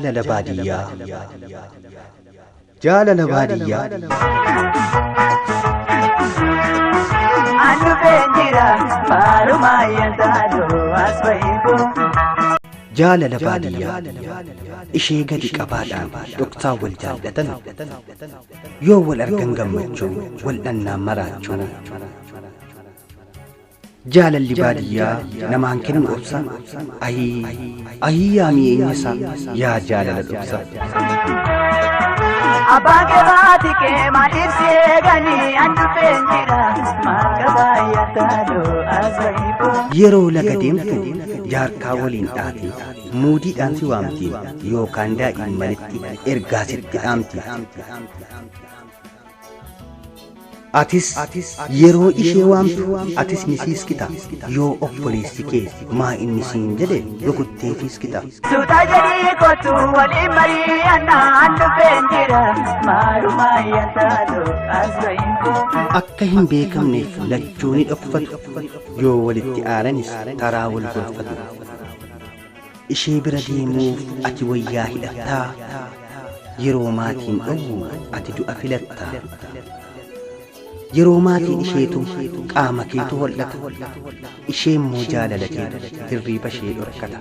Jaalala baadiyyaa. Jaalala baadiyyaa. An dhufeen jira maalumaa yantaaloo as bahifoo. Jaalala baadiyyaa. Ishee gadi qabaadhaan dhoksaa wal jaallatan. Yoo wal argan gammachuu, wal dhannaan maraachuu. Jaalalli baadiyyaa namaan kennu obsa. Ayii, ayii yaa mi'eenya isaa, yaa jaalala dhoksa. Abbaan kee baati kee maaliif si eeganii an dhufeen jira maal qabaa yantaaloo as bahifoo. Yeroo laga deemtu jaarkaa waliin dhaati, muudiidhaan si waamti yookaan daa'immanitti ergaa sitti dhaamti. Atis yeroo ishee waamtu atis ni siiskita. Yoo obboleessi kee maa inni siin jedhe rukuttee fiiskita. Suuta jedhii kottu waliin mari'annaa an dhufeen jira maalumaa yantaaloo as bahifoo. Akka hin beekamneef lachuu ni dhokfatu. Yoo walitti aaranis taraa wal gorfatu. Ishee bira deemuuf ati wayyaa hidhattaa. Yeroo maatiin dhowwu ati du'a filatta. Yeroo maatiin isheetu qaama keetu hol'ata. Ishee immoo jaalala keetu hirriiba ishee dhorkata.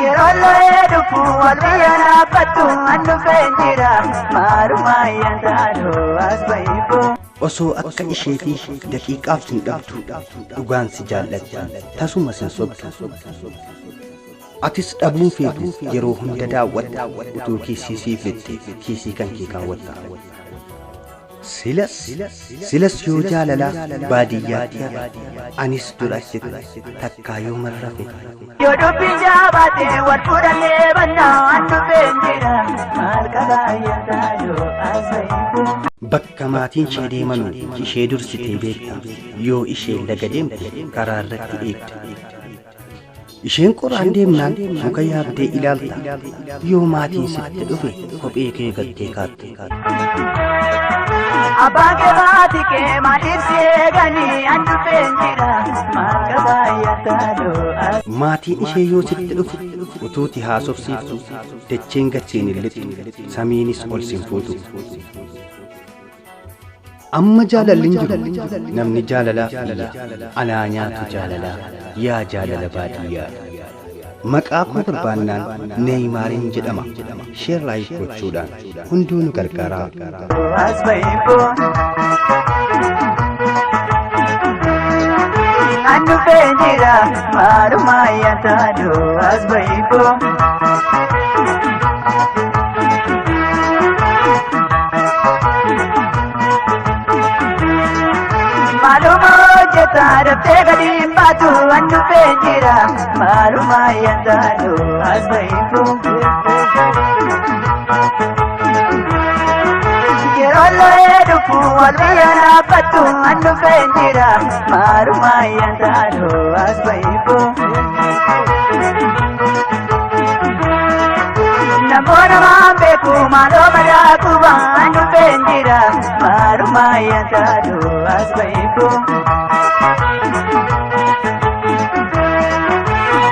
Yeroo lo'ee dhufu wal biyya dhaabbattu an dhufeen jira maalumaa yantaaloo as bahifoo. Osoo akka isheetii daqiiqaaf sin dhabdu dhugaan si jaallatti tasuma sin sobdu. Atis dhabuun feetu yeroo hunda daawwatta utuu kiisii siif lixxe kiisii kan kee kaawwatta. Silas silas yoo jaalalaa baadiyyaatti hafe anis dura achitti takkaa yoo marrafe. Yoo dubbiin jaabaate wal fuudhannee bannaa an dhufeen jira maal qabaa yantaaloo as bahifoo. Bakka maatiin ishee deemanu ishee dursitee beekta. Yoo isheen laga deemte karaa irratti eegda. Isheen qoraan deemnaan muka yaabdee ilaalta. Yoo maatiin sitti dhufe kophee kee gattee kaatta. Abbaan kee baati kee maaliif si eeganii an dhufeen jira maal qabaa yantaaloo as. Maatiin ishee yoo sitti dhufe utuuti haasofsiiftu dacheen gad siin hin lixxu samiinis ol sin fuutu. Amma jaalalli hin jiru namni jaalalaaf iyya anaa nyaatu jaalalaa yaa jaalala baadiyyaa. Maqaa koo barbaannaan Neeymaariin jedhama. Share like gochuudhaan hunduu nu gargaaraa. As bahifoo. An dhufeen jira maalumaa yantaaloo as bahifoo. Maaluma hojjeta daftee gadi hin baatu an dhufeen jira maalumaa yantaaloo as bahifoo. Yeroo lo'ee dhufu wal biyya dhaabbattu an dhufeen jira maalumaa yantaaloo as bahifoo. Namoota waan beeku maaloo madaa quba an dhufeen jira maalumaa yantaaloo as bahifoo.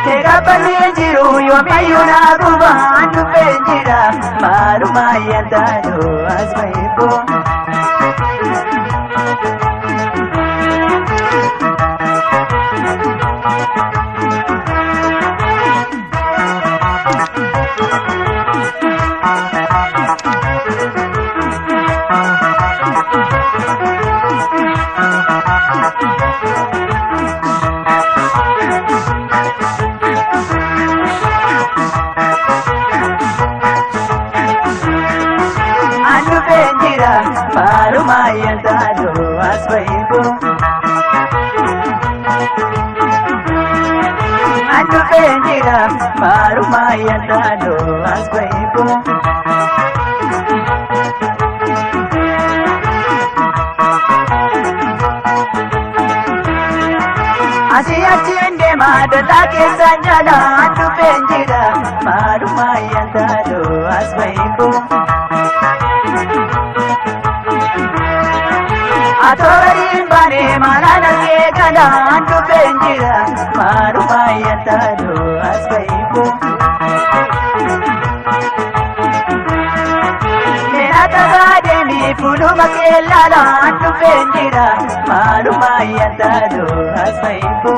Keeqabbanni jiru yoomiyyuu naa quba an dhufeen jira maalumaa yantaaloo as bahifoo. An dhufeen jira maalumaa yantaaloo as bahifoo. An dhufeen jira maalumaa yantaaloo as bahifoo. Asii achiin deemaa dallaa keessaan jala an dhufeen jira maalumaa yantaaloo as bahifoo. Atoo gadi hin baane maalaan argee gala an dhufeen jira maalumaa yantaaloo as bahifoo. Fuuluma kee laalaan dhufeen jira maaluma ayyantaadho as bahiifo.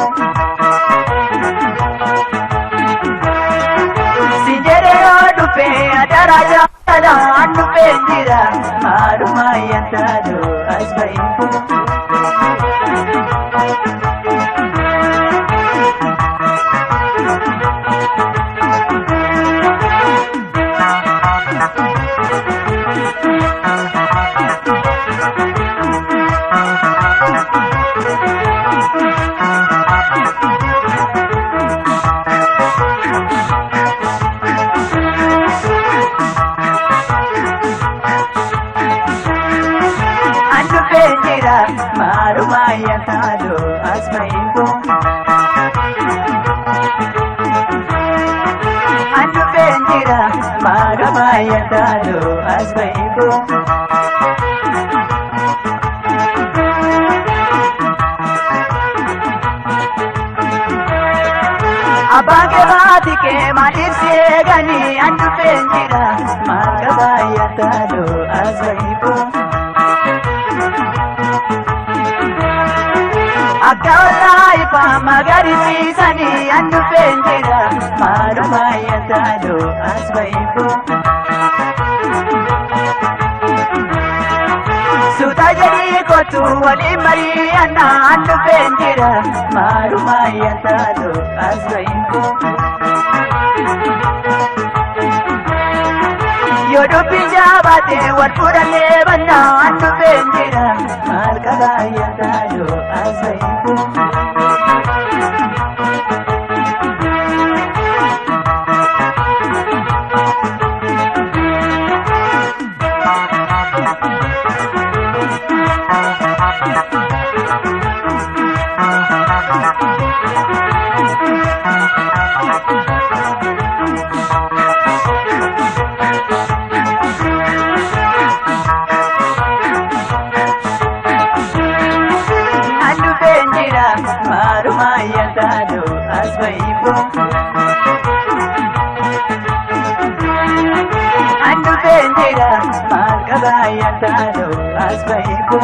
Si jedhee yoo dhufee adaraa jaalalaan dhufeen jira maaluma ayyantaadho as bahiifo. An dhufeen jira maaluma ayyantaadho as bahiifo. An dhufeen jira maaluma ayyantaadho as bahiifo. Abbaan kee baati kee maaliif si eeganii an dhufeen jira maal qaba ayyantaadho as bahiifo. Akka ollaa ifaa magariisiisanii an dhufeen jira maaluma ayyantaadho as bahiifo. Suuta jedhii kottu waliin mari'annaa an dhufeen jira maaluma ayyantaadho as bahiifo. Yoo dubbiin jaabaate wal fuudhannee bannaa an dhufeen jira maal qaba ayyantaadho as bahiifo. An dhufeen jira maaluma ayyantaadho as bahiifo. An dhufeen jira maal qaba ayyantaadho as bahiifo.